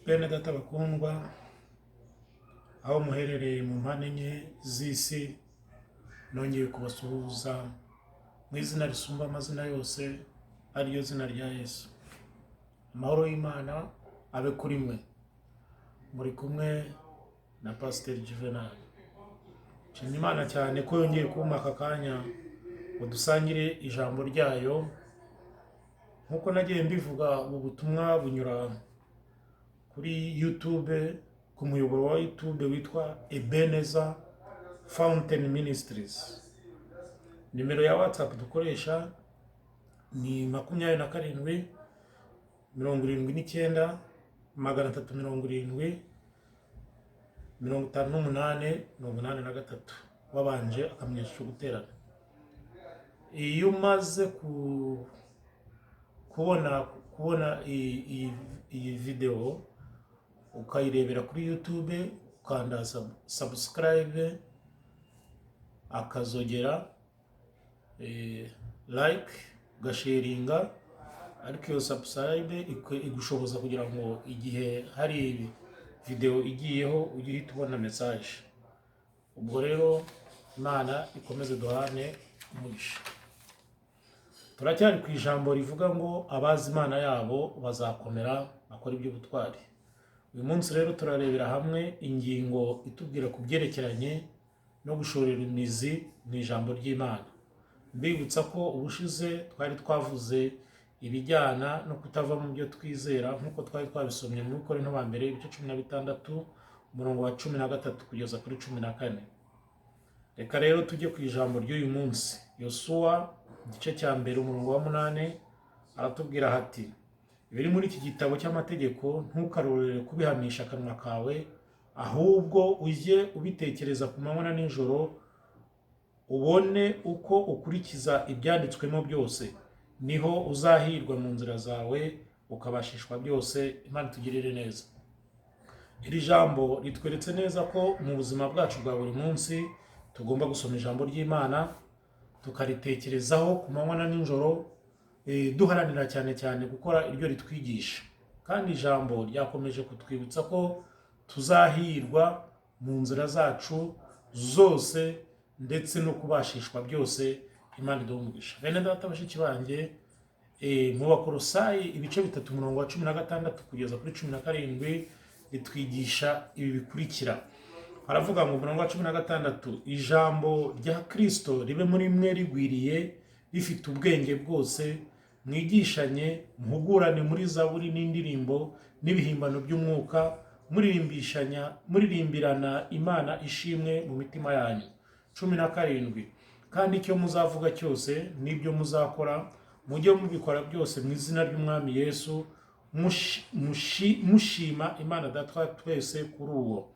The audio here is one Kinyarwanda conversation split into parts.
Bene data bakundwa, aho muherereye mu mpande enye z'isi, nongeye kubasuhuza mu izina risumba amazina yose, ariryo zina rya Yesu. Amahoro y'Imana abe kuri mwe. Muri kumwe na Pasiteri Juvenal. Nshimye Imana cyane ko yongeye kumpa aka kanya ngo dusangire ijambo ryayo. Nk'uko nagiye mbivuga, ubu butumwa bunyura kuri YouTube, ku muyoboro wa YouTube witwa Ebenezer Fountain Ministries. Nimero ya WhatsApp dukoresha ni 27 79 370 58 83, wabanje akamenyesha guterana. Iyo umaze kubona iyi videwo, ukayirebera kuri YouTube, ukanda subscribe, akazogera, like, ugasharinga. Ariko iyo subscribe igushoboza kugira ngo igihe hari videwo igiyeho ujye uhita ubona message. Ubwo rero Imana ikomeze duhane umugisha. Turacyari ku ijambo rivuga ngo abazi Imana yabo bazakomera bakora iby'ubutwari. Uyu munsi rero turarebera hamwe ingingo itubwira ku byerekeranye no gushorera imizi mu ijambo ry'Imana. Mbibutsa ko ubushize twari twavuze ibijyana no kutava mu byo twizera, nk'uko twari twabisomye muri Korinto ba mbere ibice 16, umurongo wa 13 kugeza kuri 14. Reka rero tujye ku ijambo ry'uyu munsi. Yosuwa igice cya mbere, umurongo wa 8, aratubwira hati: "Ibiri muri iki gitabo cy'amategeko ntukarorere kubihamisha akanwa kawe, ahubwo ujye ubitekereza ku manywa na nijoro, ubone uko ukurikiza ibyanditswemo byose. Niho uzahirwa mu nzira zawe, ukabashishwa byose." Imana itugirire neza. Iri jambo ritweretse neza ko mu buzima bwacu bwa buri munsi tugomba gusoma ijambo ry'Imana, tukaritekerezaho ku manywa na nijoro, duharanira cyane cyane gukora iryo ritwigisha. Kandi ijambo ryakomeje kutwibutsa ko tuzahirwa mu nzira zacu zose ndetse no kubashishwa byose. Imana iduhe umugisha. Bene data, bashiki banjye, mu Bakorosayi ibice 3, umurongo wa 16 kugeza kuri 17, ritwigisha ibi bikurikira. Haravuga ngo, umurongo wa 16: "Ijambo rya Kirisito ribe muri mwe rigwiriye, rifite ubwenge bwose, mwigishanye muhugurane muri zaburi n'indirimbo n'ibihimbano by'umwuka, muririmbishanya muririmbirana Imana ishimwe mu mitima yanyu." 17: "Kandi icyo muzavuga cyose n'ibyo muzakora, mujye mubikora byose mu izina ry'Umwami Yesu, mushima Imana Data wa twese kuri uwo."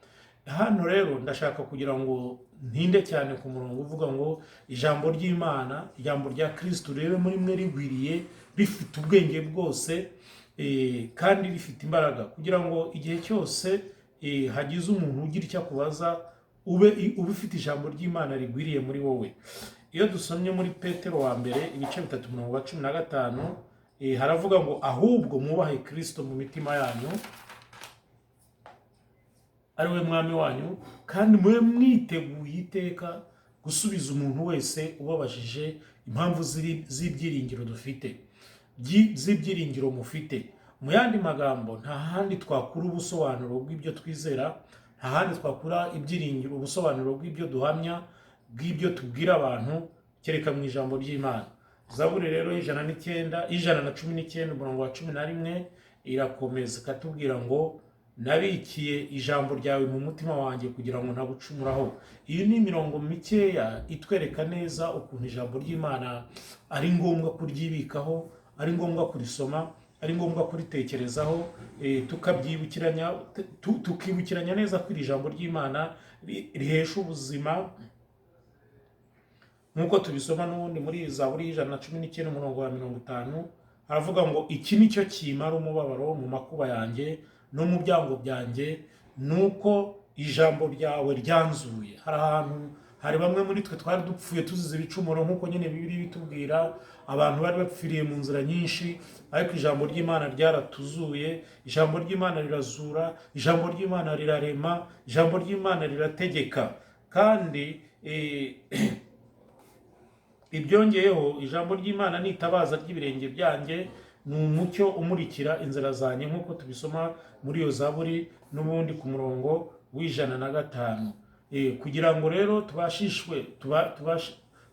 Hano rero ndashaka kugira ngo ntinde cyane ku murongo uvuga ngo ijambo ry'Imana, ijambo rya Kirisito ribe muri mwe rigwiriye, rifite ubwenge bwose, kandi rifite imbaraga, kugira ngo igihe cyose hagize umuntu ugira icyo akubaza, ube ufite ijambo ry'Imana rigwiriye muri wowe. Iyo dusomye muri Petero wa mbere ibice 3, umurongo wa 15, haravuga ngo: "Ahubwo mwubahe Kirisito mu mitima yanyu, ari we mwami wanyu, kandi mube mwiteguye iteka gusubiza umuntu wese ubabajije impamvu z'ibyiringiro dufite, z'ibyiringiro mufite." Mu yandi magambo, nta handi twakura ubusobanuro bw'ibyo twizera, nta handi twakura ibyiringiro, ubusobanuro bw'ibyo duhamya, bw'ibyo tubwira abantu, kereka mu ijambo ry'Imana. Zaburi rero y'109, y'119, umurongo wa 11, irakomeza ikatubwira ngo: "Nabikiye ijambo ryawe mu mutima wanjye kugira ngo ntagucumuraho." Iyi ni imirongo mikeya itwereka neza ukuntu ijambo ry'Imana ari ngombwa kuryibikaho, ari ngombwa kurisoma, ari ngombwa kuritekerezaho, tukabyibukiranya, tukibukiranya neza ko iri jambo ry'Imana rihesha ubuzima, nk'uko tubisoma n'ubundi muri Zaburi y'119, umurongo wa 50. Haravuga ngo: "Iki ni cyo kimara umubabaro mu makuba yanjye no mu byago byanjye, ni uko ijambo ryawe ryanzuye." Hari ahantu Hari bamwe muri twe twari dupfuye tuzize ibicumuro, nk'uko nyine Bibiliya itubwira. Abantu bari bapfiriye mu nzira nyinshi, ariko ijambo ry'Imana ryaratuzuye. Ijambo ry'Imana rirazura, ijambo ry'Imana rirarema, ijambo ry'Imana rirategeka. Kandi ibyongeyeho, ijambo ry'Imana ni itabaza ry'ibirenge byanjye, ni umucyo umurikira inzira zanjye, nk'uko tubisoma muri iyo zaburi n'ubundi ku murongo wa 105. Kugira ngo rero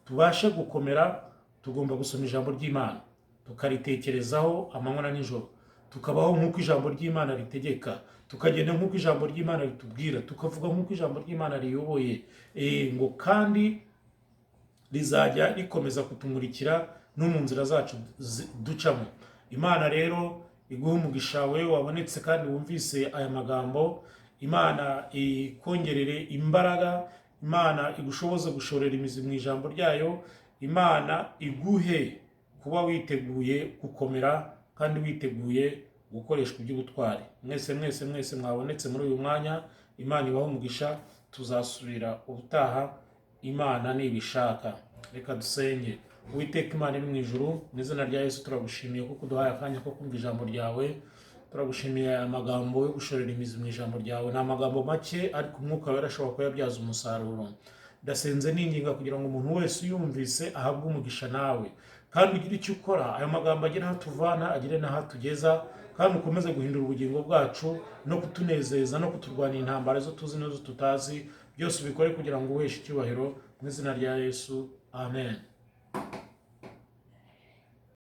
tubashe gukomera, tugomba gusoma ijambo ry'Imana, tukaritekerezaho amanywa na nijoro, tukabaho nk'uko ijambo ry'Imana ritegeka, tukagenda nk'uko ijambo ry'Imana ritubwira, tukavuga nk'uko ijambo ry'Imana riyoboye. Ngo kandi rizajya rikomeza kutumurikira no mu nzira zacu ducamo. Imana rero iguhe umugisha we wabonetse kandi wumvise aya magambo. Imana ikongerere imbaraga, Imana igushoboze gushorera imizi mu ijambo ryayo, Imana iguhe kuba witeguye gukomera kandi witeguye gukoreshwa iby'ubutwari. Mwese, mwese, mwese mwabonetse muri uyu mwanya, Imana ibahe umugisha. Tuzasubira ubutaha, Imana nibishaka. Reka dusenge. Uwiteka Imana iri mu ijuru, mu izina rya Yesu turagushimiye kuko uduhaye akanya ko kumva ijambo ryawe. Turagushimiye aya magambo yo gushorera imizi mu ijambo ryawe. Ni amagambo make, ariko Umwuka Wera ashobora kuyabyaza umusaruro. Ndasenze ninginga kugira ngo umuntu wese uyumvise ahabwe umugisha nawe, kandi ugire icyo ukora, ayo magambo agire aho atuvana, agire n'aho atugeza, kandi ukomeze guhindura ubugingo bwacu no kutunezeza no kuturwanira intambara zo tuzi n'izo tutazi. Byose ubikore kugira ngo uheshe icyubahiro. Mu izina rya Yesu, amen.